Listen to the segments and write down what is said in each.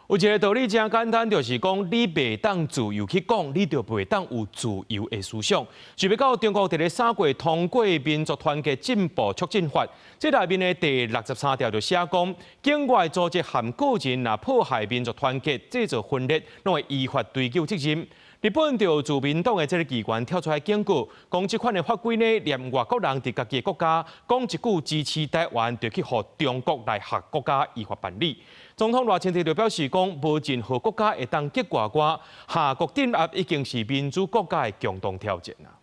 有一个道理誠簡單，就是講你袂當自由去講，你就袂當有自由的思想。想欲到中國佇咧3月通過《民族團結進步促進法》，這內面的第63條就寫講，境外組織和個人若破壞民族團結、製造分裂，攏會依法追究責任。日本就自民黨的這個議員跳出來警告，講這款的法規呢，連外國人佇家己的國家講一句支持台灣，就去予中國來煕國家依法辦理。總統賴清德就表示講，無任何國家會當激外我，下國鎮壓已經是民主國家的共同挑戰啦。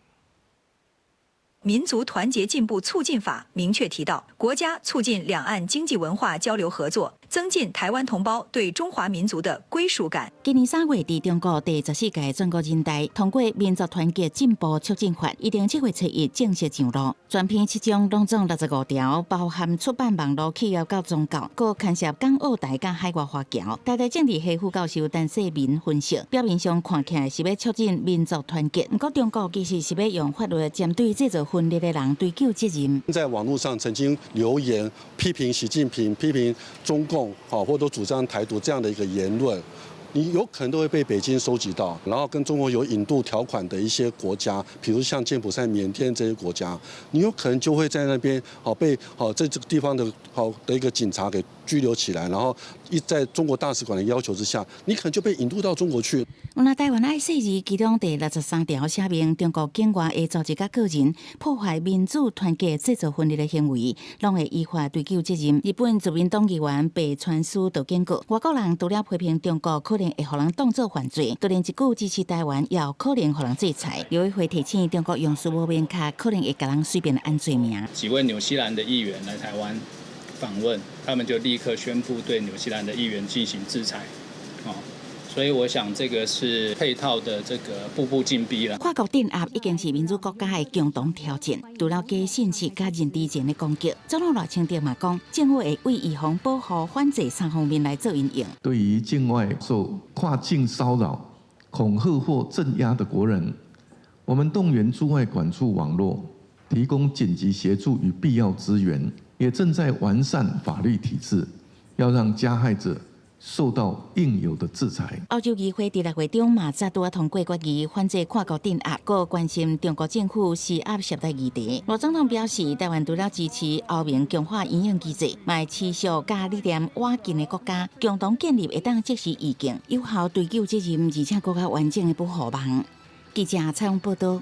民族團結進步促進法明確提到，國家促進兩岸經濟文化交流合作，增進台灣同胞對中華民族的歸屬感。今年3月，佇中國第14屆全國人大通過《民族團結進步促進法》，預定7月7日正式上路。全篇七章，攏總65條，包含出版、網路、企業佮宗教，閣牽涉港澳台佮海外華僑。台大政治系副教授陳世民分析，表面上看起來是欲促進民族團結，毋過中國其實是欲用法律針對製造分裂的人追究責任。在網路上曾經留言批評習近平、批評中共，或者主張台獨這樣的一個言論，你有可能都會被北京收集到，然後跟中國有引渡條款的一些國家，比如像柬埔寨、緬甸這些國家，你有可能就會在那邊被在這個地方的好的一個警察給拘留起來，然後一在中國大使館的要求之下，你可能就被引渡到中國去。那台灣愛細膩，其中第63條寫明，中國境外的組織佮個人破壞民主團結、製造分裂的行為，攏會依法追究責任。日本自民黨議員白川思就警告，外國人除了批評中國可能會予人當做犯罪，就連一句支持台灣，也有可能予人制裁。陸委會提醒，中國用詞無明確，可能會共人隨便安罪名。幾位紐西蘭的議員來台灣訪問，他們就立刻宣布對紐西蘭的議員進行制裁。所以我想這個是配套的這個步步進逼啦。跨國鎮壓已經是民主國家的共同挑戰，除了假信息佮認知戰的攻擊，總統賴清德嘛講，政府會為預防、保護、反制三方面來做因應。對於境外受跨境騷擾、恐嚇或鎮壓的國人，我們動員駐外館處網絡，提供緊急協助與必要資源，也正在完善法律體制，要讓加害者受到應有的制裁。歐洲議會佇6月中嘛，再拄仔通過決議，反制跨國鎮壓，閣關心中國政府施壓涉台議題。賴總統表示，台灣除了支持歐盟強化因應機制，嘛會持續佮理念倚近的國家共同建立會當即時預警、有效追究責任，而且閣較完整的保護網。記者採訪報道。